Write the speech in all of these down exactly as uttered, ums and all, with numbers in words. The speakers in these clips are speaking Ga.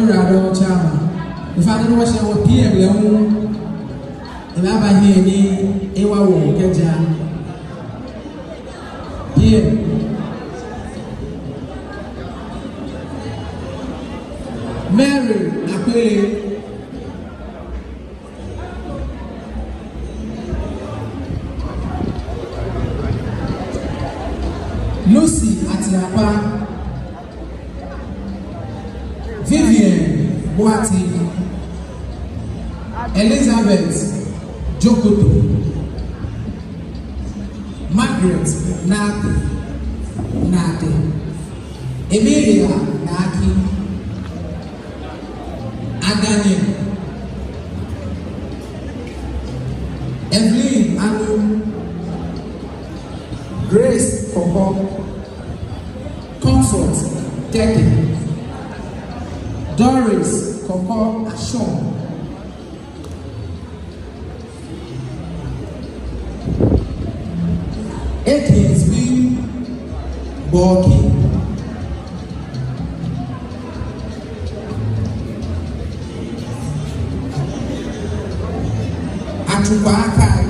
Honourable Chairman, ofainɛ ni wɔshɛ wɔ P M lɛ hu, ebaaba hiɛ ni ewa wɔ kɛjɛ. P M Mary Akwele. Lucy Atiapa, Vivian Boati, Elizabeth Jokoto, Margaret Naate, Naate, Emilia Naaki, Agane, Evelyn Anu, Grace Kɔkɔ, Comfort Teke, Doris Kɔkɔ Ashong, Ekins bi Bɔɔki, Atukwa Akai,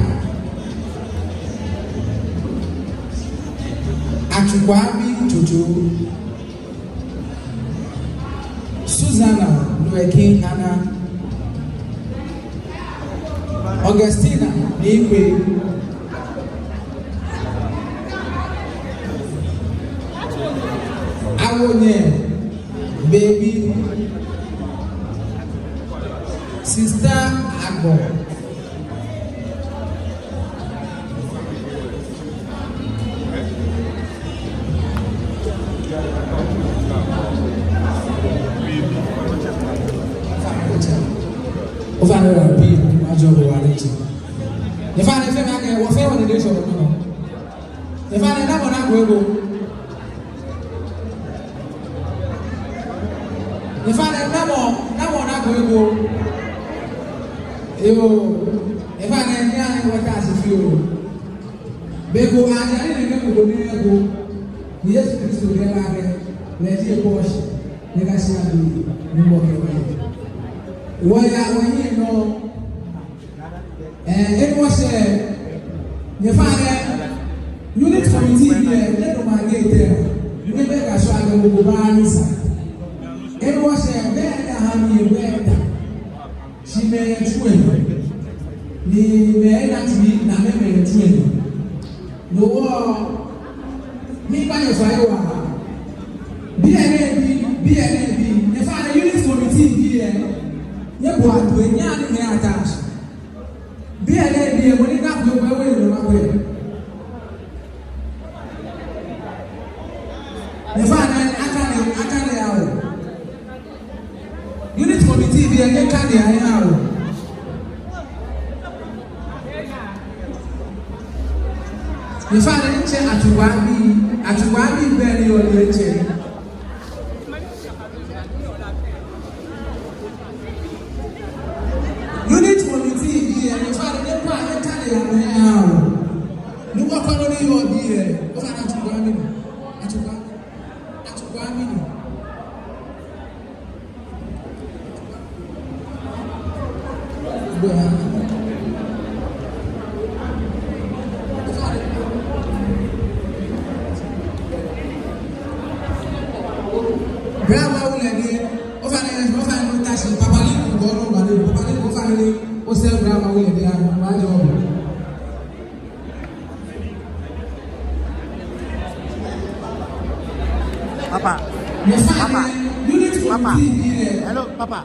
Atukwa bi Jojo, Susanna Nueki Hana, Augustina Nikwe, Awonye Baby, Sister Agbo. Ofainɛ, ofainɛ, ofainɛ, nyɛfɛɛ nyɛna akɛ wɔfɛɛ wɔnine shɔ nɔ. Nyɛfɛɛ nyɛna mɔ ni agbo eko. Nyɛfɛɛ nyɛna mɔ, na mɔ ni agbo eko. Yoo, nyɛfɛɛ nyɛna ni wɔta shi fioo. Be ko aja ni nɛkɛ mɔ ko ni eko, Yesu Kristo kɛɛ akɛ, lɛ ji ekpɔ shi, nyɛkashi abi, ni mɔ kɛ mɔ. Wɔya, wɔyi nɔ. Ɛɛ, eko shi, nyɛfɛɛ nyɛ, unit committee bi lɛ, nyɛdamɔ akɛ tɛ, nyɛbɛ kashwa akɛ mɔ ko baanyɛ sa. Eko shi, bɛ eka ha mi, bɛ eta. Shi mɛi etsu enɔ. Ni mɛi ena tsui, namɛi etsu enɔ. No hewɔ, miikpa nyɛ fai waa. Biɛ nɛɛ bi, biɛ nɛɛ bi, nyɛfɛɛ nyɛ unit committee bi lɛ, nyɛbua toi, nyɛhaa ni mɛi ata shi. Biɛ nɛɛ bi lɛ, mɔ ni kafo gbɛ we lɛ ma kwɛ. Nyɛfɛɛ nyɛ, akane, akane awo. Unit committee bi lɛ, nyɛkane awo. Nyɛfɛɛ nyɛ, nyɛtsɛ Atukwa bi, Atukwa bi bɛ ni yɔɔ lɛ tsɛ. Unit committee bi lɛ, nyɛfɛɛ nyɛ, nyɛkane amɛ awo. Ni wɔkɔ nɔ ni yɔɔ biɛ, ofainɛ Atukwa mli nɔ, Atukwa, Atukwa mli nɔ. Brama wulɛ ni, ofainɛ, ofainɛ ota shi, Papa Liku gbɔ nɔ ba ni, Papa Liku ofainɛ ni, osɛɛ Brama wulɛ ni, a, ma jɔ. Papa. Papa. Papa. Hello, Papa.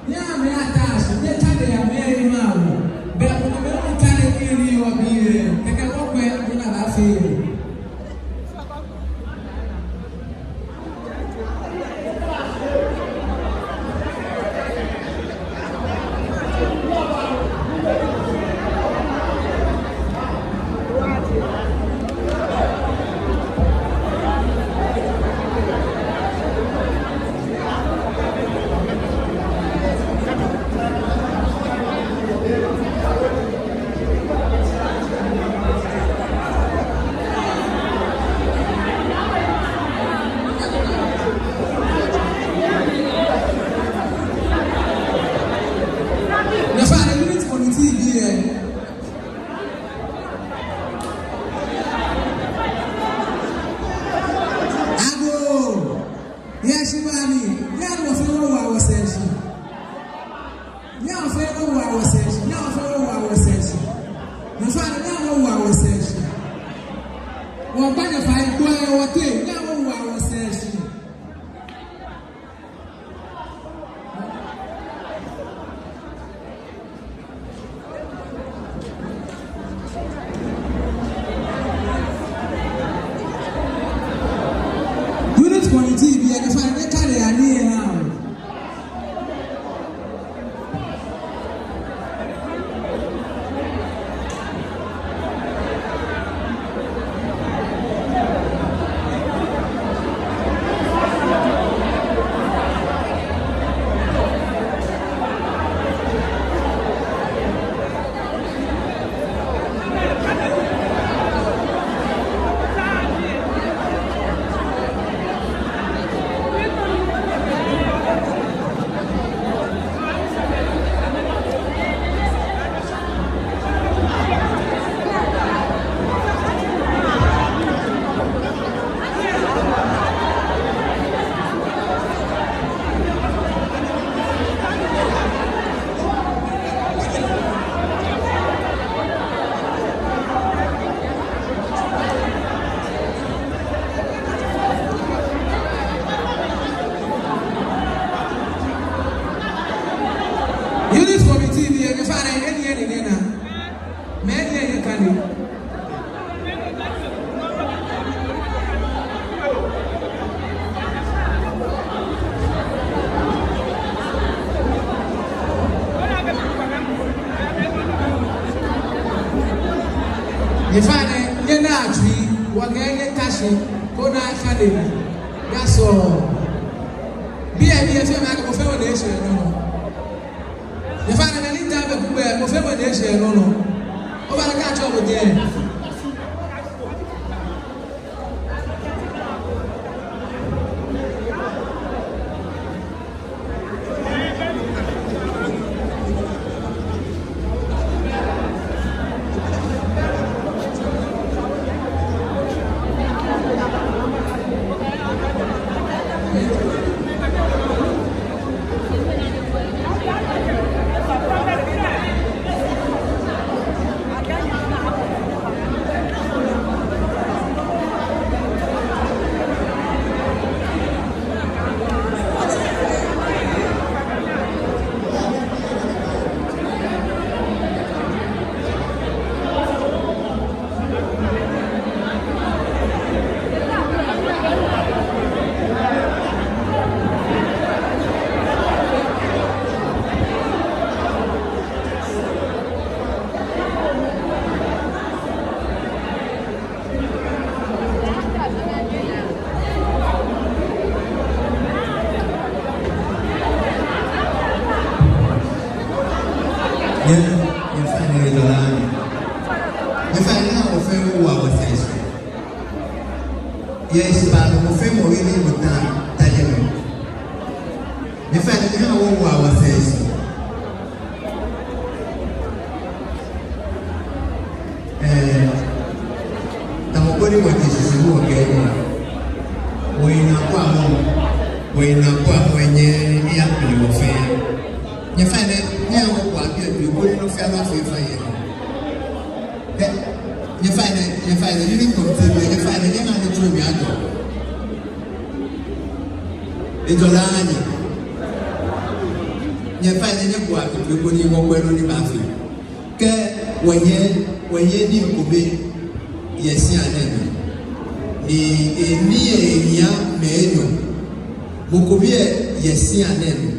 Fare, enɛ, enɛ, enɛ naa. Mɛni nyɛkane? Nyɛ fai nɛɛ, nyɛnaa tsui, wɔkɛɛ nyɛta shi, koni akane. That's all. Biɛ, biɛ, fɛɛ mɔ, mɔ fɛɛ mɔ ni eshɛ nɔ. Nyɛ fai nɛɛ, ni ta bɛ kugbɛ, mɔ fɛɛ mɔ ni eshɛ nɔ. Obaana akɛ atsɔ bo jɛi. Nyɛ, nyɛ fai nɛɛ, ejɔɔ la nyɛ. Nyɛ fai nɛɛ, wɔfɛɛ wɔwo wɔsɛɛ shi. Yɛ heshibaa nɔ, mɔ fɛɛ mɔ yɛ ni mɔ ta, ta yɛ nɔ. Nyɛ fai nɛɛ, nyɛhaa wɔwo wɔsɛɛ shi. Ɛɛ, tamɔ bɔ ni wɔte shishi wɔkɛɛ nɛɛ, wɔyi naa kpɔ amɔ, wɔyi naa kpɔ amɔ, nyɛ, nyɛyakpele wɔfɛɛ. Nyɛ fai nɛɛ, nyɛhaa wɔwo wɔbii abii, bɔ ni nɔ fɛɛ nɔ afee fɛɛ yɛ. Ɛɛ, nyɛ fai nɛɛ, nyɛ fai nɛɛ, unit committee bii, nyɛ fai nɛɛ, nyɛhaa nitsumɔ mli ajɔ. Ejɔɔ la nyɛ. Nyɛ fai nɛɛ, nyɛwo wɔbii abii, bɔ ni wɔkpɛ nɔ ni baafee. Kɛ wɔyɛ, wɔyɛ nii komɛi yɛ shia nɛɛ mli. Ni, e, nii lɛ, e, nyɛmɛi enyɔ. Mɔ ko biɛ yɛ shia nɛɛ mli.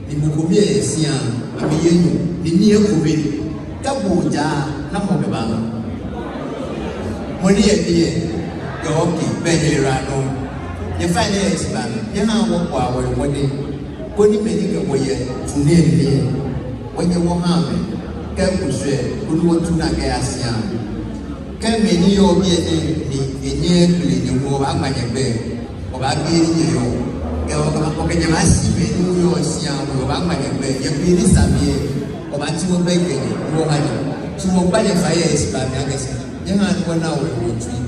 Ni mɔ ko biɛ yɛ shia, amɛyɛ enyɔ. Ni nii lɛ ekomɛi. Kɛ bo ja, namɔ kɛba nɔ? Mɔ ni yɛ biɛ, yɛ oke, bɛ nyɛ ra nɔ. Nyɛ fai nɛɛ yɛ heshibaa nɔ. Nyɛhaa wɔbɔa wɔhe mɔdɛŋ. Koni mɛi ni kɛ wɔ yɛ tsu nɛɛ mli lɛ, wɔnyɛ wɔha amɛ. Kɛ kusum lɛ, koni wɔtsu naa kɛya shia. Kɛ mɛi ni yɔɔ biɛ nɛɛ ni enyɛɛɛ ekpele nyɛ, wɔbaagba nyɛgbɛi, wɔbaabi he ni nyɛyɔɔ. Kɛ wɔkɛ, wɔkɛ nyɛ baashi mɛi ni yɔɔ shia, wɔbaagba nyɛgbɛi, nyɛbi he ni sa mli lɛ, wɔbaatsi wɔgbɛi kɛ nyɛ, wɔha nyɛ. Shi wɔgba nyɛ fai yɛ heshibaa mli akɛ shi, nyɛhaa ni wɔna wɔhe wɔtsui.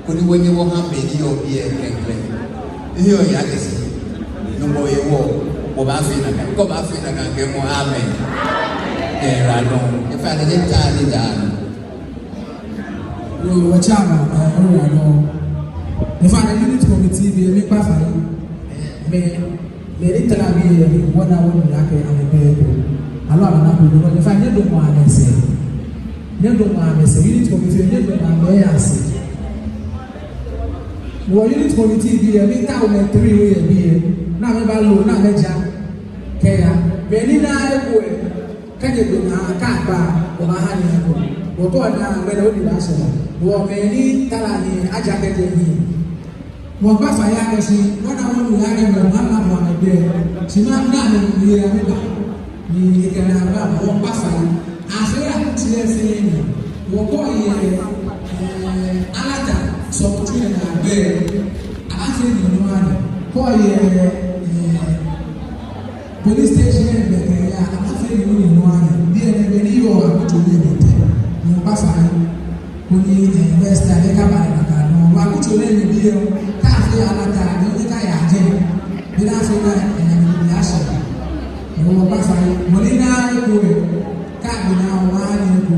Koni wɔnyɛ wɔha mɛi ni yɔɔ biɛ klɛŋklɛŋ. Ni yɔɔ ya kɛ shi. Nyɔŋmɔ yɛ wɔ, wɔbaafee nakai. Kɛ obaafee nakai kɛɛmɔ, amen. Kɛ ra nɔ. Nyɛ fai nɛɛ, nyɛta ni da. Yoo, wɔtsɛ amɛ, ɛɛ, ora nɔ. Nyɛ fai nɛɛ, unit committee bii, miikpa fai. Ɛɛ, mɛi, mɛi ni tara biɛ, wɔna wɔnu akɛ amɛbɛ eko. Aloo amɛna eko, nyɛ fai nɛɛ, nyɛdamɔ amɛsɛɛ. Nyɛdamɔ amɛsɛɛ, unit committee, nyɛdamɔ amɛsɛɛ. Wɔ unit committee bii lɛ, miitao mɛi three lɛ yɛ biɛ. Ni amɛba loo, ni amɛja kɛya. Mɛi ni naaa eko lɛ, kɛ nyɛgbe naa, kɛ agba, wɔbaaha nyɛ eko. Wɔkɛ ona, mɛni, wɔdi baashɛ naa. Wɔ mɛi ni tara nii, aja kɛjɛ hiɛ. Wɔkpa fai akɛ shi, wɔna wɔnu akɛ mɛi baana amɛgbɛi. Shi maŋ naa mɛi ni yɛ amɛba. Ni ekɛ naa ba, wɔkpa fai. Afee akutsei lɛ fɛɛ nɛɛ. Wɔkɔ yɛ, ɛɛ, Alata sɔɔtsu lɛ naa gbɛ. Abaafee nii nɔ anɔ. Kɔ yɛ, ɛɛ, police station lɛ gbɛ kɛya. Abaafee nii nɔ anɔ. Biɛ nɛɛ, mɛi ni yɔɔ akutsei lɛ nɛɛ tɛ. Wɔkpa fai. Koni, ɛɛ, bɛ sta lɛ kaba lɛ nakai nɔ. Wɔ akutso lɛ mli biɛ, kɛ afee Alata, ni okɛ kaya jɛi. Bɛ ni afee ni, ɛɛ, ni ashɛ. Ni wɔkpa fai, mɔ ni naaa eko lɛ, kɛ agbe naa, wɔha ni eko.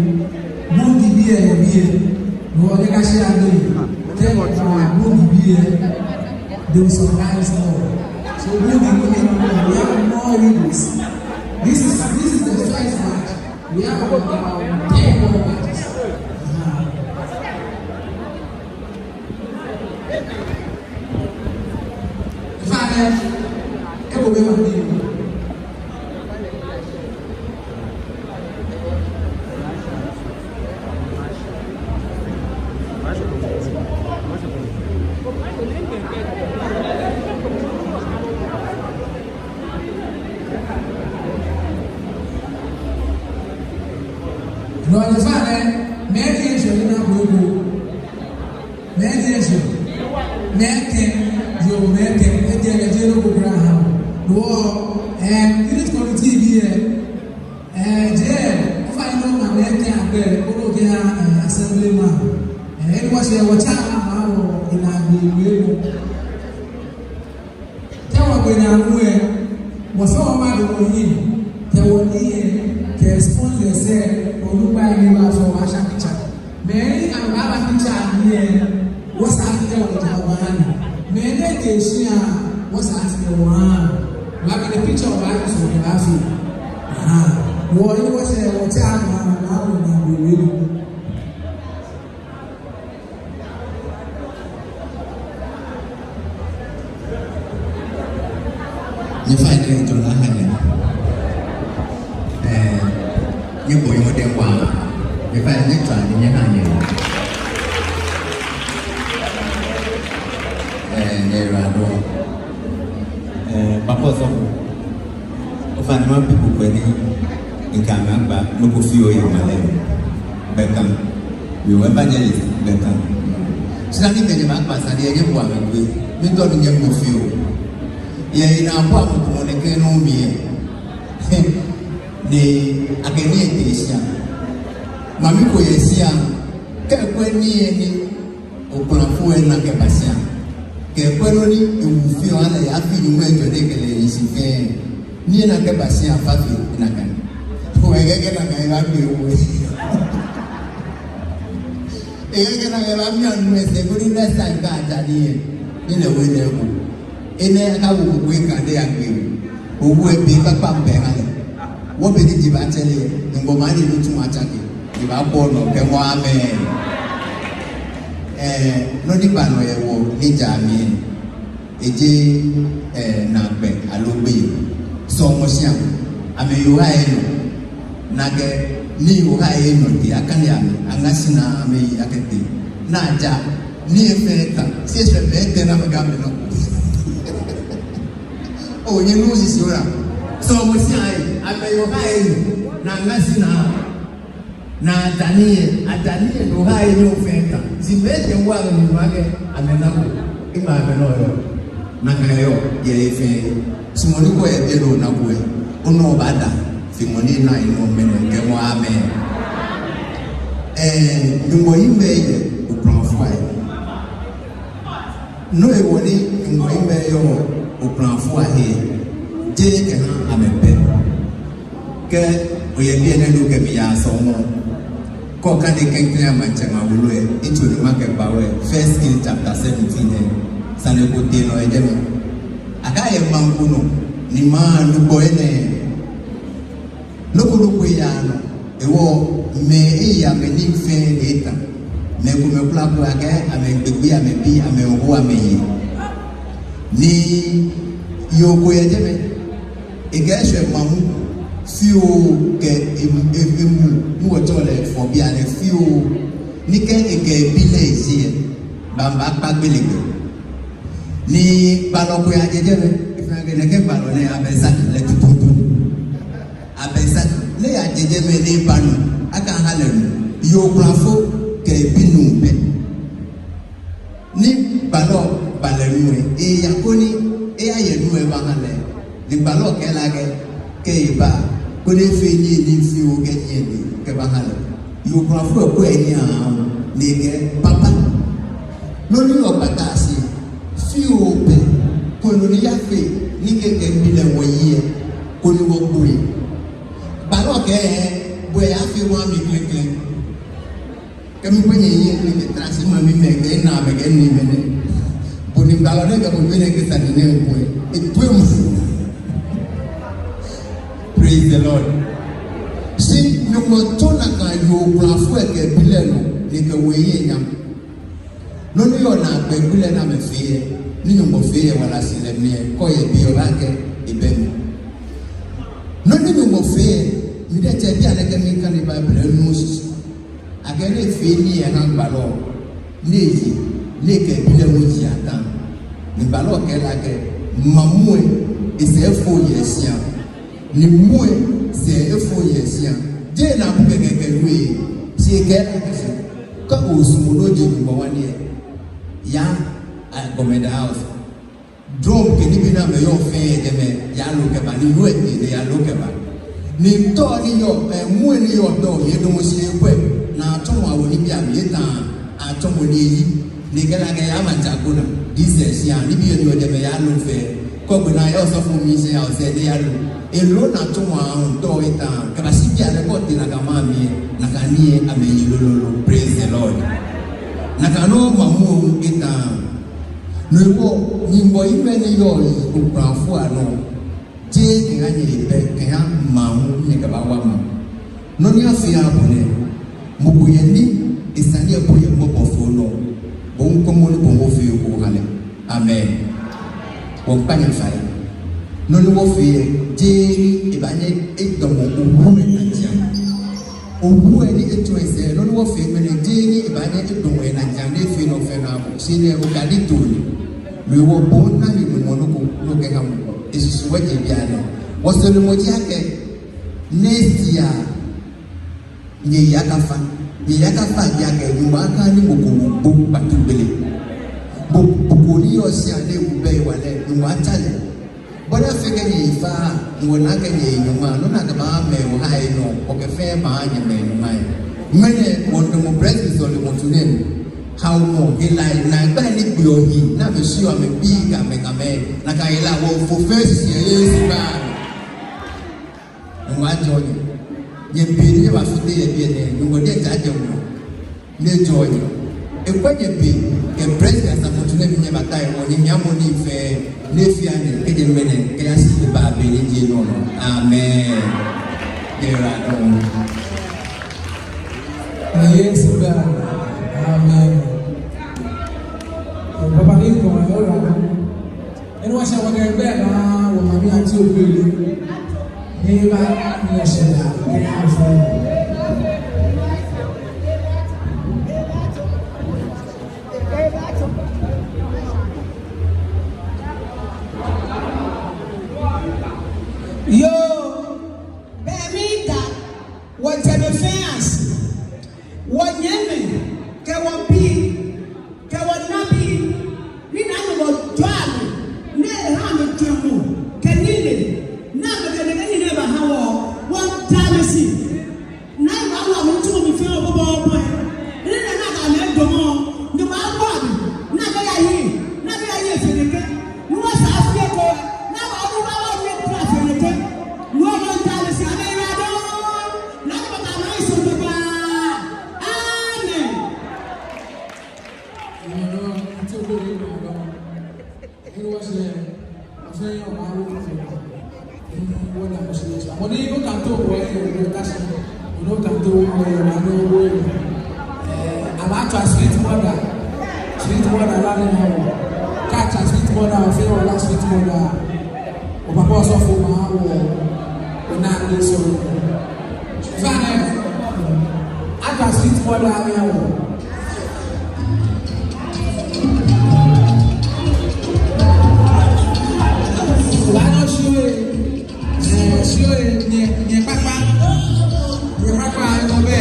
Bundi biɛ, biɛ. Ni wɔkɛ kashɛ agbɛ. Kɛ, ɛɛ, Bundi biɛ. They will surprise more. So Bundi, Bundi, Bundi, we have more leaders. This is, this is the first batch. We have about ten more matches. Uh-huh. In fact, eh, it will be my name. No, in fact, eh, mɛi diɛŋtsɛ ni na gbogbo. Mɛi diɛŋtsɛ. Mɛi etɛ. Yoo, mɛi etɛ. Ejɛ lɛ jɛ lɛ ko Graham. Wɔ, eh, unit committee bi yɛ. Eh, jɛ, ofainɛ omɔ mɛi etɛ agbɛ, koni okɛha, eh, assemblyman. Eh, eni wɔsɛɛ wɔtsɛ aha wɔ, ena gbɛ, gbɛ. Kɛ wɔgbɛnaa nu lɛ, wɔsɛɛ wɔmadu wɔhiɛ, kɛ wɔnii lɛ, kɛ sponsors lɛ, onukpai ni baafee wɔbaatswa picture. Mɛi ni amɛbaaba picture lɛ, wɔsɛɛ afi kɛ wɔjɛ wɔbaha nii. Mɛi ni tee shia, wɔsɛɛ afi kɛ wɔha. Wɔbaabi lɛ picture wɔbaanyɛ wɔsɛɛ wɔbaafee. Aha. Wɔ ni wɔsɛɛ wɔtsɛ aha wɔ, na wɔ na wɔ wɔ. Nyɛfainɛ nyɛjɔɔ naa nyɛ. Eh, nyɛbɔ nyɛmɔdɛŋ waa. Nyɛfainɛ nyɛtswaa nii nyɛhaa nyɛ. Eh, nyɛyiwaladɔŋŋ. Eh, papa osɔfo. Ofainɛ mabi bo kwɛ ni mikɛ amɛ agba nɔ ko fioo yɛ maŋ lɛ mli. Gbɛ ka. Yoo, evangelist, gbɛ ka. Shi dani mikɛ nyɛ baagba sane lɛ, nyɛbua amɛ gbee. Miitao ni nyɛbu fioo. Yɛ ena abua mɔ ko mɔ nɛkɛ nɔ mli lɛ. Ni akɛ nii lɛ tee shia. Mami ko yɛ shia. Kɛ ekwɛ nii lɛ ni okulafo lɛ na kɛba shia. Kɛ ekwɛ nɔ ni ewu fioo lɛ, afii nyɔŋmai ejwɛ ni ekɛ lɛ ye shishi fɛɛ. Ni ena kɛba shia fa fe nakai. Ko ekɛɛ akɛ nakai ebaagbee ewu lɛ. Ekɛɛ akɛ nakai ebaamia nu lɛ sɛɛ, koni next time kɛ aja nii lɛ, ni lɛ hu lɛ eko. Enɛ akawo koko ekã ni eyagbee ewu. Owu lɛ be kpakpa bɛ ha lɛ. Wɔ be ni ji baatsɛ lɛ, Nyɔŋmɔ maa ni nitsumɔ atsake. Ebaakpɔ nɔ kɛmɔ amɛ. Eh, nɔ ni ba nɔ yɛ wɔ ni ja mi. Eji, eh, naakpɛɛ aloo gbeyei. Sɔlemɔ shia. Amɛyoo ha enyɔ. Nakai ni yoo ha enyɔ tee akane amɛ. Aŋa shinaa amɛyi akɛtee. Ni aja. Nii lɛ fɛɛ ta. Shi eshwɛ be etɛ ni amɛkɛ amɛnɔ. Oo, nyɛnu shishi oo. Sɔlemɔ shia lɛ. Amɛyoo ha enyɔ. Ni aŋa shinaa. Ni aja nii lɛ, aja nii lɛ, yoo ha enyɔ fɛɛ ta. Shi be etɛ wa amɛnu akɛ amɛnako. Eŋma amɛnɔ yɔɔ. Nakai yɔɔ, yɛ efee. Shi mɔ ni kɔ yɛ biɛ lɛ onako lɛ, onɔ baada. Shi mɔ ni na enɔ mɛnɛ kɛmɔ amɛ. Eh, Nyɔŋmɔ hiŋmɛi yɛ okulafoi ahe. No hewɔ ni Nyɔŋmɔ hiŋmɛi yɔɔ okulafoi ahe, jeee kɛha amɛ pɛ. Kɛ oyɛ biɛ nɛɛ ni okɛ mi yaa sɔlemɔ, kɛ okane klɛŋklɛŋ a Maŋtsɛmɛi awolo lɛ, yitso ni makɛba lɛ, First Kings chapter seventeen lɛ, sane ko tee nɔ yɛ jɛmɛ. Akɛɛ yɛ maŋ ko nɔ, ni maŋ lɛ nɔ gbɔ enɛ. Nɔ ko nɔ ko eyaaa nɔ. Hewɔ mɛi lɛ amɛnii fɛɛ lɛ eta. Mɛi komɛi kwraa po akɛ amɛgbegbee amɛbii, amɛho amɛyeɔ. Ni yoo ko yɛ jɛmɛ. Ekɛɛ eshwɛ maŋ fioo kɛ em, em, emuu, ni wɔtsɛɔ lɛ fɔbianɛ fioo. Ni kɛ ekɛ ebi lɛ eshi lɛ, baaba kpa gbele gbɛ. Ni gbalɔ ko yajɛ jɛmɛ, efee akɛ nɛkɛ gbalɔ nɛɛ abɛ saki lɛ tutuutu. Abɛ saki lɛ yajɛ jɛmɛ ni eba nu, akɛha lɛ nu, yoo okulafo kɛ ebi nuu pɛ. Ni gbalɔ ba lɛ nu lɛ, eya koni eyayɛ nu lɛ ebaha lɛ. Ni gbalɔ kɛɛ lɛ akɛ, kɛ eba, koni efee nii, nii fioo kɛ nii lɛ kɛbaha lɛ. Yoo okulafo lɛ kwɛ nii lɛ aahu, ni ekɛɛ, papa, nɔ ni okpata shi fioo pɛ, koni nɔ ni yafee, ni kɛ kɛ ebi lɛ wɔyi lɛ, koni wɔgbo lɛ. Gbalɔ kɛɛ, bo lɛ afee mami klɛŋklɛŋ. Kɛ mikwɛ nyɛyi lɛ ni kɛ trasi mamimɛi kɛ naa mɛi kɛ nii mɛi nɛɛ. Bo ni gbalɔ nɛɛ kɛ bo mɛi nɛɛ kɛ sane nɛɛ bo lɛ. Etoi mu. Praise the Lord. Shi Nyɔŋmɔ tsɔ nakai yoo okulafo lɛ kɛ bi lɛ nɔ, ni ekɛ wo ehiɛ nyam. Nɔ ni yɔɔ naakpɛɛ gbi lɛ ni amɛfee lɛ, ni Nyɔŋmɔ fee yɛ wala shihilɛ mli lɛ, kɛ oyɛ biɛ obaakɛɛ ebɛ mli. Nɔ ni Nyɔŋmɔ fee lɛ, mi diɛŋtsɛ bianɛ kɛ mikane Bible lɛ, minu shishi akɛ ni efee nii lɛ eha gbalɔ, ni eye, ni ekɛ bi lɛ hu ji atã. Ni gbalɔ kɛɛ lɛ akɛ, mamu lɛ, esɛɛ efo yɛ shia. Ni mu lɛ, esɛɛ efo yɛ shia. Jeee naabu kɛkɛ kɛ nu lɛ, shi ekɛɛ lɛ akɛ shi, kɛ osumɔɔ ni oje Nyɔŋmɔ wani lɛ, yaa, a, Government House. Drum kɛ nibii ni amɛyɔɔ fɛɛ yɛ jɛmɛ, yaa loo kɛba, ni yoo lɛ tee lɛ yaa loo kɛba. Ni tɔ ni yɔɔ, ɛ, mu lɛ ni yɔɔ tɔ, edamɔ shi ekwɛ, ni atsɔmɔ awo nibii amli, eta, atsɔmɔ ni eyi. Ni ekɛɛ lɛ akɛ yaa maŋtsɛ Akona, this year shia, nibii ni yɔɔ jɛmɛ yaa loo fɛɛ. Kɛ ogbe naa yɛ osɔfo mli shi yaa osɛɛ ni yaa loo. Eloo ni atsɔmɔ awo tɔ eta, kɛbashi bianɛ kɛ otee nakai maŋ mli lɛ, nakai nii lɛ amɛyi lolo. Praise the Lord. Nakai nɔŋŋ mamu lɛ hu eta. No hewɔ, Nyɔŋmɔ hiɛmɛɛ ni yɔɔ okulafo lɛ anɔ, jeee kɛha nyɛ ebɛ, kɛha maŋ hu nyɛkɛbawa maŋ. Nɔ ni afee aha bo nɛ, mɔ ko yɛ ni esa ni ebo yɛ mɔbɔ fɔŋ nɔ, bo hu kɔmɔ ni bo hu ofee eko oha lɛ. Amen. Wɔkpa nyɛ fai. Nɔ ni wɔfee lɛ, jeee ni ebaanyɛ edamɔ owu lɛ najiaŋ. Owu lɛ ni etsɔ esɛɛ, nɔ ni wɔfee ŋmɛnɛ, jeee ni ebaanyɛ edamɔ enajiaŋ ni efee nɔ fɛɛ nɔ aha bo. Shi lɛ okadi too ni. No hewɔ bo hu na ni Nyɔŋmɔ nɔ ko, nɔ kɛha mɔ ko. Esusu wɔje bianɛ. Wɔsɔlemɔ ji akɛ, next year, nyɛyi akafa. Nyɛyi akafa ji akɛ, Nyɔŋmɔ akaha ni mɔ ko wo bo kpato gbele. Bo, bo ko ni yɔɔ shia ni ewu bɛ hewalɛ, Nyɔŋmɔ atsa lɛ. Bɔ ni afee kɛ nyɛyi fa, ni wɔna akɛ nyɛyi nyɔŋma, no nakai maŋ mɛi wɔha yɛ nɔ, wɔkɛ fɛɛ maŋ nyɛmɛi nyɔŋma lɛ. Ŋmɛnɛ wɔdamɔ Presby sɔlemɔtsu nɛɛ mli. Haomɔ, hela, naagba ni gbeɔ hii, ni amɛshiɔ amɛbii kɛ amɛkamɛi, nakai hela wɔfo fɛɛ shishi yɛ Yesu gbɛi. Nyɔŋmɔ ajɔɔ nyɛ. Nyɛ be ni nyɛbafite yɛ biɛ nɛɛ, Nyɔŋmɔ diɛŋtsɛ ajɔɔ nyɛ. Ni ejɔɔ nyɛ. Ekwɛ nyɛ be, kɛ Presby asafotsu nɛɛ mli nyɛbata yɛ, wɔ nyɛnyamɔ nii fɛɛ, ni efia nyɛ, kɛjɛ ŋmɛnɛ kɛyashi kɛba be ni ji enɔ nɔ. Amen. Nyɛyiwaladɔŋŋ. Yɛ Yesu gbɛi. Amen. Papa ni kɔɔ, yiwaladɔŋŋ. Enu wa sha wa kɛ gbɛ na wɔ mami ati ogbele. Ni ba ni sha da ni afɔ. Yoo, be mli da, wɔjɛ be fɛɛ ashi. Wɔnyɛmɛi, kɛ wɔbii, kɛ wɔnabii, ni Nyɔŋmɔ jɔɔ amɛ, ni eha amɛ jwɛŋmɔ, kɛ nilee, ni amɛkɛ nɛkɛ nii nɛɛ baha wɔ, wɔmiida amɛ shi. Ni amɛwo amɛtsui amli fɛɛ obɔbɔbɔ. Ni nɛkɛ nakai amɛdamɔ, ni amɛbua amɛ, ni amɛyayi, ni amɛyayi fɛɛ nɛkɛ. Ni wɔsa fɛɛ ko, ni wɔnu ba wɔnu kura fɛɛ nɛkɛ. Ni wɔmiida amɛ shi amɛyiwaladɔŋŋ. Ni wɔbata amɛ shi tɔgba. Amen. Mɔ ni nɔ kã to wɔ yɛ, nɔ kã shi, nɔ kã to wɔ yɛ, nɔ wɔ yɛ. Ɛɛ, abatswa street mother, street mother la ni wɔ. Kɛ atswa street mother, wɔfɛɛ wɔla street mother. Wɔ papa osɔfo ma wɔ, wɔna ni so. Fine. Atswa street mother ni wɔ. Wa nɔ shi o ye. Ɛɛ, shi o ye, nyɛ, nyɛ kpakpa. Nyɛ kpakpa, ɛɛ, nɔ bɛ.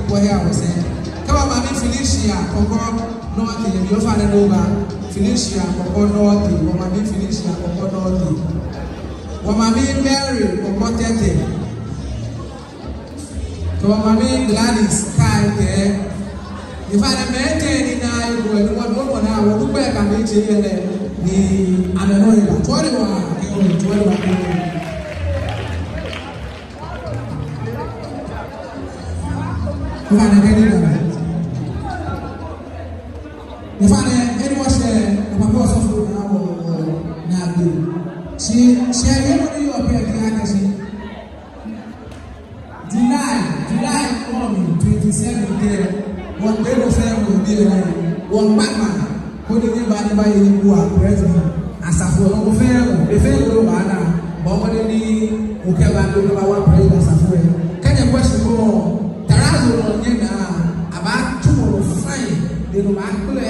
Wɔhe awɔsɛɛ. Kɛ wɔ mami Felicia Kɔkɔ Nortey, yɛ ofainɛ ni oba. Felicia Kɔkɔ Nortey, wɔ mami Felicia Kɔkɔ Nortey. Wɔ mami Mary Kɔkɔ Tɛtɛ. Kɛ wɔ mami Gladys Kaitɛ. Ofainɛ mɛi etɛ ni naa eko ni wɔdɔ mɔ naa, wɔdɔ gbɛ ka mɛi etɛ yɛ lɛ ni amɛnɔ yɛ ba. Tɔɔ de wa, kɛ wɔ tɔɔ de wa kɛ wɔ. Ofainɛ kɛ ni da. Ofainɛ, eni wɔshɛ, papa bi osɔfo naa wɔ, wɔ, naa bi. Shi, shi, yɛ mɔ ni yɔɔ pɛ kɛ akɛ shi. July, July kɔmi twenty-seven kɛ, wɔkpee wɔ fɛɛ wɔ bi yɛ lɛ, wɔkpa ma. Koni nyɛba, nyɛba ye nyɛbua president asafo lɛ, mɔ fɛɛ mɔ, be fɛɛ mɔ ni baa naa, bɔɔ mɔdɛŋ ni okɛba, ni okɛbawa president asafo lɛ. Kɛ nyɛkwɛ shi ko, terrazzo nɔ nyɛnaa, abaatsu mɔ fine, ni no baakpɛlɛ,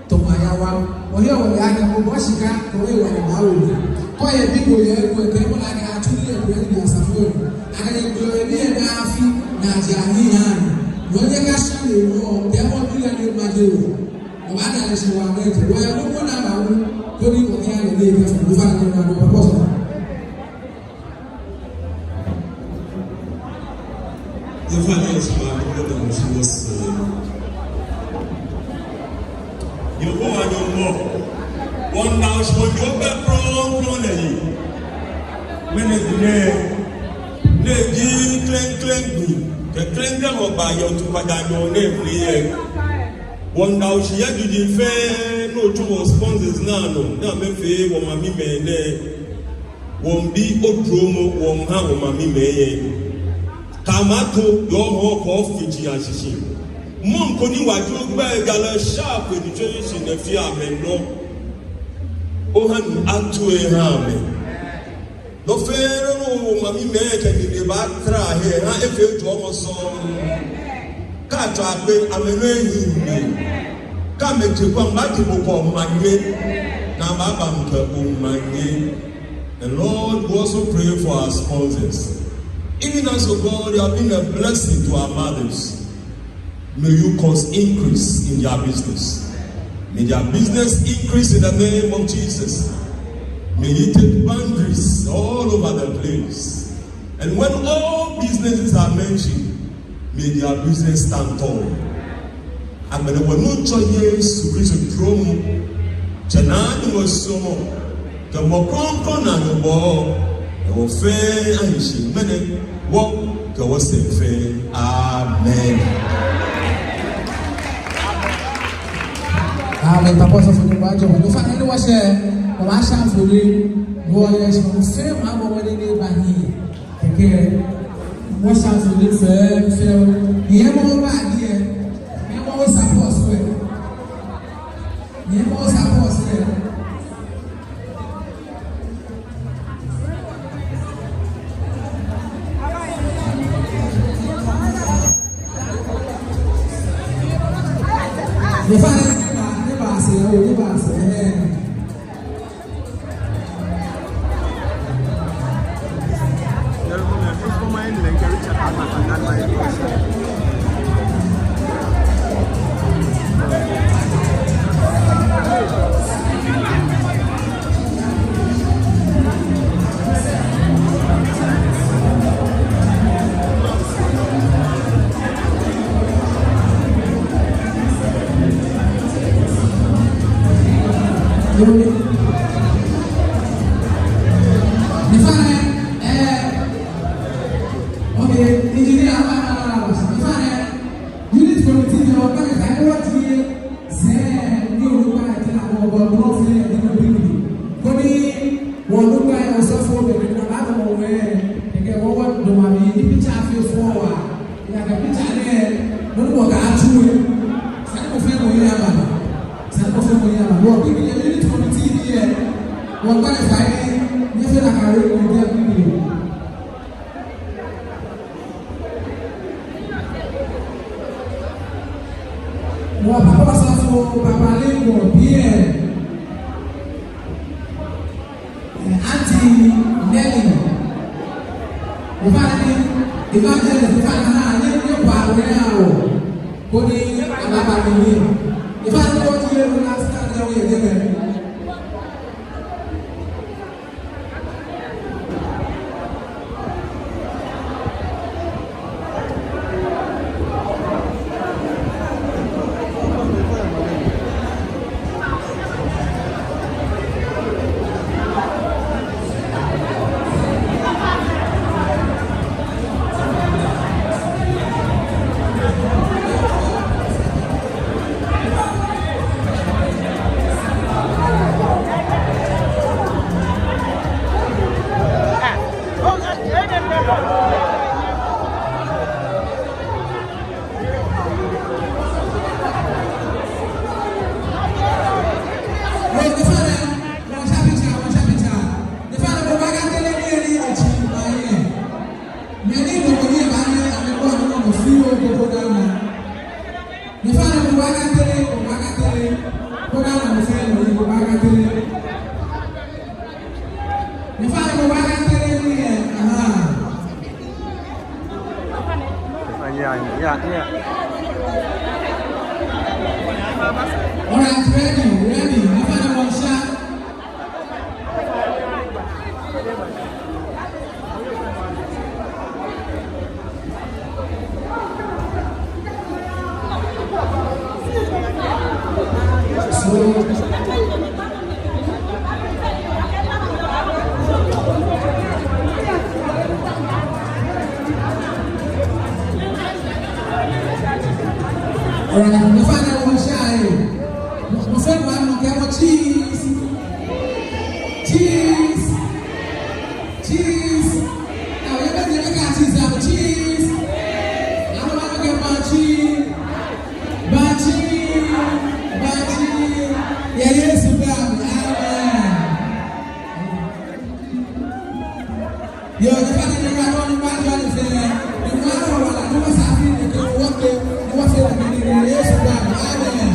tamɔ ayawa. Ohe ohe akɛ mɔ bɔ shika, kɛ ohe wa ni baawo. Kɛ oyɛ bi ko yɛ ko, kɛ mɔ lɛ akɛ atsu nii yɛ president asafo lɛ. Akɛ nyɛgbe ohe bi yɛ daa afi, naa ja ni ya. Nɔ nyɛkasha lɛ nɔ, kɛ mɔ bi lɛ ni maje o. Obaada lɛ shi wa mɛi etɛ. Wɔya nɔ ko naa baawu. Koni wɔkɛ ya lɛ ni ekɛ fɔ. Ofainɛ kɛ na nɔ papa osɔfo. Ofainɛ shi ma nɔ ko da mo shi wɔsɛɛ. Yehowa Nyɔŋmɔ. Wɔnda shi wɔnyɔ gbɛ krɔŋkrɔŋ lɛ yi. Mɛni nɛ. Nɛ ji klɛŋklɛŋ gbi. Kɛ klɛŋklɛŋ wɔba yɛ otu kpaja nyɔ nɛ mli yɛ. Wɔnda shi yɛ juji fɛɛ ni otsɔ wɔ sponsors naa nɔ, ni amɛfee wɔ mamimɛi nɛɛ. Wɔmiibi odromɔ wɔmiiha wɔ mamimɛi yɛ. Kɛ amɛto yɔɔ hɔ kɔ fiji ashishi. Mɔ ko ni wa jo gbɛ galɛ sharp ni tsɛ shi nɛ fɛɛ amɛnɔ. Oha nu ato eha amɛ. Nɔ fɛɛ nɔ ni wɔ mamimɛi kɛ nine baatara he, ha efee jɔɔmɔ sɔŋŋ. Kɛ atswa akpe amɛnɔ ehiii. Kɛ amɛje kɔ amɛbaje bo kɔ omanye. Ni amɛbaaŋkɛ omanye. And Lord, we also pray for our sponsors. Even as, oh God, they have been a blessing to our mothers. May you cause increase in their business. May their business increase in the name of Jesus. May it take boundaries all over the place. And when all businesses are mentioned, may their business stand tall. Agbɛnɛ wɔ Nuŋtsɔ Yesu Kristo duromɔ, Tsɛ naa Nyɔŋmɔ suɔmɔ, kɛ Mumɔ Krɔŋkrɔŋ naanyobɔɔ, kɛ wɔ fɛɛ ahi shi ŋmɛnɛ, wɔ kɛ wɔsɛɛ fɛɛ. Amen. Amen. Papa osɔfo, Nyɔŋmɔ ajɔɔ bo. Ofainɛ ni wɔshɛ, wɔbaashi afɔle, wɔyɛ shi, wɔfɛɛ wɔbɔ mɔdɛŋ ni wɔba hiɛ. Kɛkɛ, wɔshi afɔle fɛɛ, fɛɛ. Nyɛmɔ wɔba hiɛ, nyɛmɔ wɔ support wɛ. Nyɛmɔ wɔ support wɛ. Nyɛfa nɛ, nyɛba, nyɛba sɛɛ, oo, nyɛba sɛɛ, ɛɛ. Unit committee ni wɔkpa lɛ fai ni wɔji sɛɛ ni onukpa lɛ tɛŋŋ ni wɔbɔ blɔfo lɛ ni wɔbi mli. Koni wɔnukpa lɛ osɔfo bɛ ni wɔbadamɔ wɛ. Kɛkɛ wɔ wɔdamɔ mli ni picture afee fɛo waa. Ejaakɛ picture nɛɛ, nɔ ni wɔkɛtsu lɛ, esa akɛ mɔ fɛɛ mɔ yi aba. Esa akɛ mɔ fɛɛ mɔ yi aba. Wɔbi mli yɛ unit committee ni yɛ. Wɔkpa lɛ fai ni efee nakai ni wɔbi mli. Wɔ papa osɔfo, papa lɛ wɔ biɛ. Auntie Nelly. Ofainɛ, evangelist, ofainɛ, ha, nyɛ, nyɛ, Paa, wɔ ni awo, koni ababa mli. Efa ni wɔtsu yɛ nɔ ni asaa ni wɔyɛ jɛmɛ. Yeah, yeah, yeah. Alright, ready, ready. Alright, mɔ fɛɛ mɔ sha e. Mɔ fɛɛ mɔ kɛɛ mɔ cheese. Cheese. Cheese. Awo yɛ bɛ jɛ bɛ ka cheese, awo cheese. Awo ma bɛ kɛ banchi. Banchi. Banchi. Yɛ Yesu gbɛi amli. Amen. Yoo, nyɛfainɛ nyɛkɛ nɔ ni majo ni fee. Ni majo wala, ni masaa fɛɛ ni kɛ wɔkɛ, ni wɔfee ni kɛ ni Yesu gbɛi amli. Amen.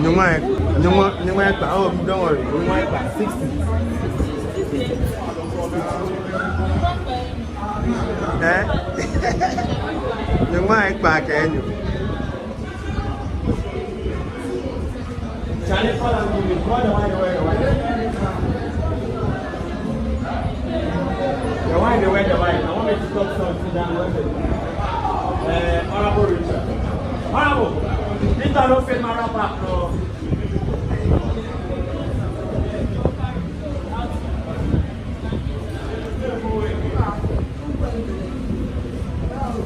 Nyɔŋma, nyɔŋma, nyɔŋma ekpaa. Oh, don't worry. Nyɔŋma ekpaa. Sixty. Eh? Nyɔŋma ekpaa kɛ enyɔ. Charlie, follow me. Call the one, the one, the one. The one, the one, the one. I want me to talk something down with it. Uh, Honorable Richard. Honorable, this one don't fit my wrap up, no.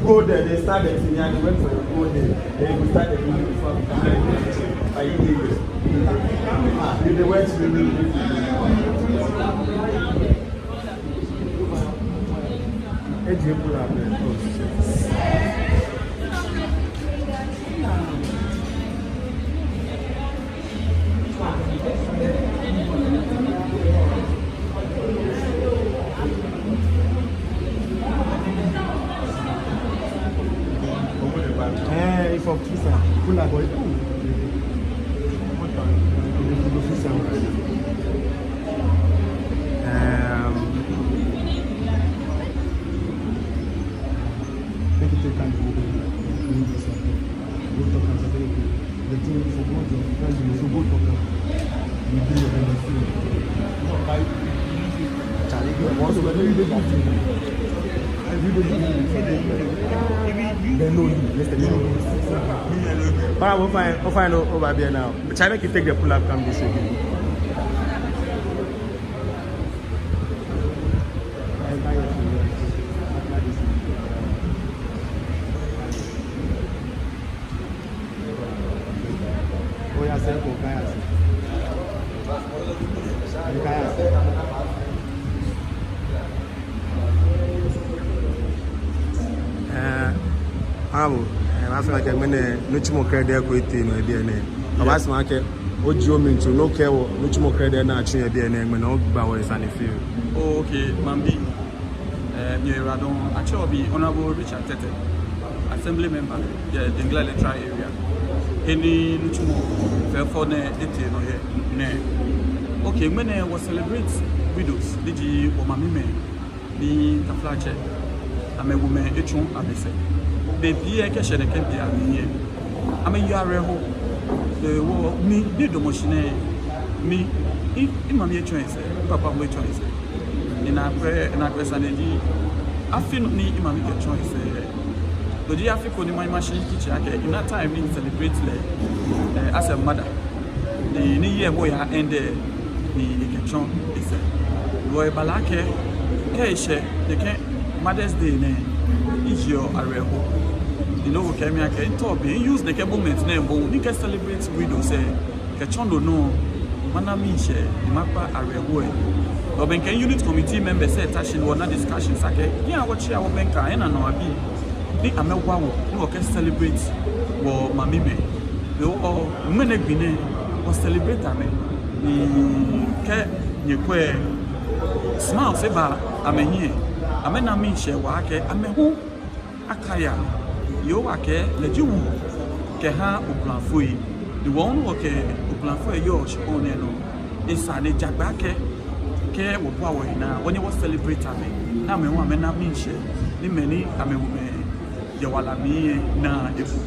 Go there, they start the thing, and they went for the go there. They will start the thing before we come. Are you there? Ah, you the went to the Eji ebu la bɛ. Eh, if of Christian, kuna boy. Um, Make it take time to go there. Go talk and say, okay, the thing you forgot, you can't do, you forgot talk am. You do your own thing. Charlie, you also let me do that thing. I do the thing. They know you. Listen, they know you. But we'll find, we'll find out over there now. Charlie, make you take the pull up, come this way. Oya sɛ ko kaya sɛ. Kaya sɛ. Eh, awo, eh, mafee akɛ ŋmɛnɛ nitsumɔ krɛdɛɛ ko etee nɔ yɛ biɛ nɛɛ. Obaasumɔ akɛ oji omli tso, ni okɛɛ wɔ nitsumɔ krɛdɛɛ ni atsu yɛ biɛ nɛɛ, ŋmɛnɛ ogba wɔ sane fioo. Oh, okay, maŋbii. Eh, miyɛ Radon, atsɛɔ mi Honorable Richard Tetteh, Assembly Member, yɛ Dingley Electoral Area. He ni nitsumɔ fɛfɛo nɛɛ etee nɔ yɛ nɛɛ. Okay, ŋmɛnɛ wɔ celebrate widows, ni ji wɔ mamimɛi, ni taflatsɛ, amɛwumɛi etsu amɛsɛɛ. Bei pii lɛ kɛshɛ nɛkɛ bei amli lɛ, amɛyeɔ awerɛho. Eh, wɔ, mi, midamɔ shi nɛɛ, mi, mi, mimami etsɔ esɛɛ, mipapa hu etsɔ esɛɛ. Ni naagbee, naagbee sane ji, afi nɔ ni mimami kɛtsɔ esɛɛ, no ji afi ko ni ma, mashi kɛtsɛ akɛ, mina time ni celebrate lɛ, eh, as a mother. Ni, ni year lɛ yaa end lɛ, ni ekɛtsɔ esɛɛ. Hewɔ ebala akɛ, kɛ eshɛ nɛkɛ Mother's Day nɛɛ, miyeɔ awerɛho. Ni nɔ ko kɛɛ mi akɛ, mitao be, mi use nɛkɛ moment nɛɛ moŋ, ni mikɛ celebrate widows lɛ, kɛtsɔ no nɔ, mana miishɛɛ, ni makpa awerɛho lɛ. Wɔbɛŋkɛ unit committee members lɛ ta shi ni wɔna discussions akɛ, nyɛhaa wɔtsia wɔbɛŋkɛ, nyɛnanaa wɔbii ni amɛwa wɔ ni wɔkɛ celebrate wɔmamimɛi. Ni wɔ, ŋmɛnɛ gbi nɛɛ wɔ celebrate amɛ. Ni kɛ nyɛkwɛ, smiles eba amɛhiɛ, amɛna miishɛɛ waa akɛ amɛ hu akaya. Yehowa kɛɛ lɛ ji woo kɛha okulafoi. Ni wɔ hu ni wɔkɛ okulafoi yɔɔ shikpɔŋ nɛɛ nɔ, esa ni ja gbɛ akɛ, kɛ wɔbua wɔhe naa, wɔnyɛ wɔ celebrate amɛ, ni amɛ hu amɛna miishɛɛ, ni mɛi ni amɛwumɛi yɛ wala mli lɛ na ebu.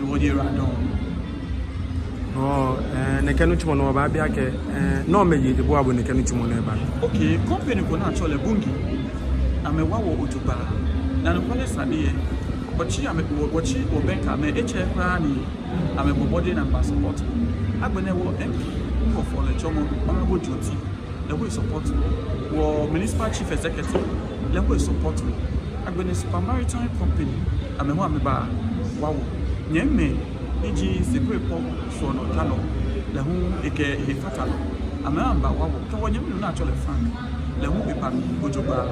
Ni wɔyera dɔŋŋ. Oh, eh, nɛkɛ nitsumɔ nɛɛ wɔbaabi akɛ, eh, namɔ mɛi ji ebua bo nɛkɛ nitsumɔ nɛɛ ba? Okay, company ko ni atsɛɔ lɛ Bungie, amɛwa wɔ jogbaŋŋ. Ni anɔkwale sane lɛ, wɔtsi amɛ, wɔ, wɔtsi wɔbɛŋkɛ amɛ, etsɛɛɛ kwraa ni amɛbɔ mɔdɛŋ ni amɛba support. Agbɛnɛ wɔ M P, ni wɔfɔɔ lɛ tsɔɔmɔ, Honorable John Tee, lɛ hu e-support wɔ. Wɔ municipal chief executive, lɛ hu e-support wɔ. Agbɛnɛ Super Maritime Company, amɛ hu amɛba wa wɔ. Nyɛmimɛi ni ji Sekurepɔ sɔɔnɔtalɔ, lɛ hu ekɛ ehe fata nɔ, amɛ hu amɛba wa wɔ. Kɛ wɔnyɛmi nuu ni atsɛɔ lɛ Frank, lɛ hu eba mli jogbaŋŋ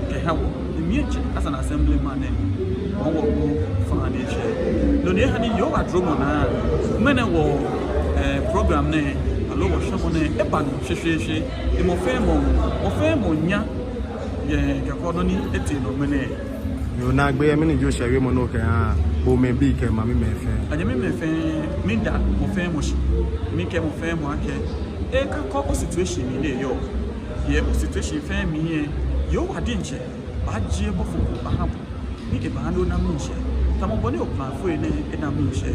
kɛha wɔ. Ni mi diɛŋtsɛ as an assemblyman lɛ, wɔwo faŋŋ ni eshɛ. No ni eha ni Yehowa duromɔ naa, ŋmɛnɛ wɔ, eh, program nɛɛ, aloo wɔshwɛmɔ nɛɛ, eba nɔ shweshweeshwe. Ni mɔ fɛɛ mɔ, mɔ fɛɛ mɔ nya, eh, kɛkɔ nɔ ni etee nɔ ŋmɛnɛ. Yoo, naagbee, mɛni ji oshɛɛ wiemɔ ni okɛha bo mɛi bii kɛ mamimɛi fɛɛ? Anyɛmimɛi fɛɛ, miida mɔ fɛɛ mɔ shi. Mikɛɛ mɔ fɛɛ mɔ akɛ, ekakɔ o-situation mli ni eyɔɔ. Yɛ o-situation fɛɛ mli lɛ, Yehowa diɛŋtsɛ baajie bɔfo ko baha bo ni ebaaha ni ona miishɛɛ, tamɔ bɔ ni okulafoi nɛɛ ena miishɛɛ.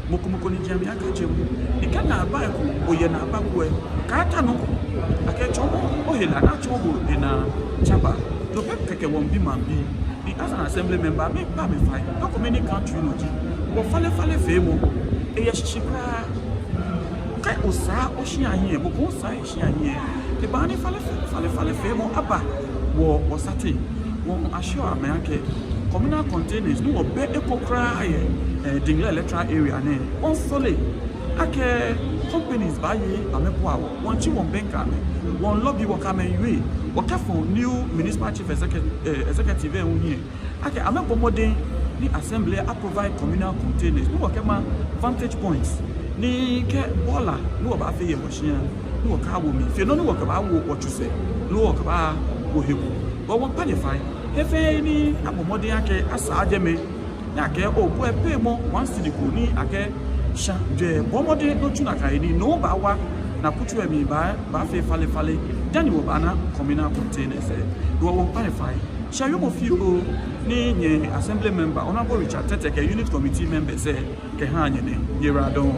Mɔ ko mɔ ko ni jɛ mli akaje bo. Ni kɛ naagba ko, oyɛ naagba ko lɛ, kaata nɔ akɛ tsɔɔmɔ ohe lɛ ni atsɔɔ bo enaa tsaba. No pɛ kɛkɛ wɔmiibi maŋbii. Ni as an assembly member, miikpa amɛ fai. Nɔ ko mɛni country nɔ ji, wɔfalefalefeemɔ eyɛ shishi kwraa. Kɛ osaa oshia hiɛ, mɔ ko hu saa eshia hiɛ, ebaaha ni fale, falefalefeemɔ aba wɔ, wɔsateŋ. Wɔ, mi-assure amɛ akɛ communal containers ni wɔbɛ eko kwraa yɛ, eh, Dingley electoral area nɛɛ, wɔmiisɔle akɛ companies baaye amɛbua wɔ. Wɔmiitsi wɔmiibɛŋkɛ amɛ, wɔmiilobby, wɔkɛ amɛ miiwie, wɔkɛfɔ̃ new municipal chief execu-, eh, executive lɛ hu hiɛ akɛ amɛbɔ mɔdɛŋ ni assembly a-provide communal containers ni wɔkɛma vantage points, ni kɛ bɔɔla ni wɔbaafee yɛ wɔshia, ni wɔkɛwo mli fe nɔ ni wɔkɛbaawo wɔtsui sɛɛ, ni wɔkɛbaawo he ko. Wɔ, wɔmiikpa nyɛ fai. He fɛɛ he ni abɔ mɔdɛŋ akɛ asaa jɛmɛ, ni akɛ obua pɛmɔ one cedi ko ni akɛ sha jɛ, bɔ mɔdɛŋ ni otsu nakai ni no baawa ni akutso lɛ mli baa, baafee falefale dani wɔbaana communal containers lɛ. Wɔ, wɔmiikpa nyɛ fai. Shɛɛ wiemɔ fioo ni nyɛ assembly member, Honorable Richard Tetteh, kɛ unit committee members lɛ kɛha nyɛ nɛ. Yeera dɔŋŋ.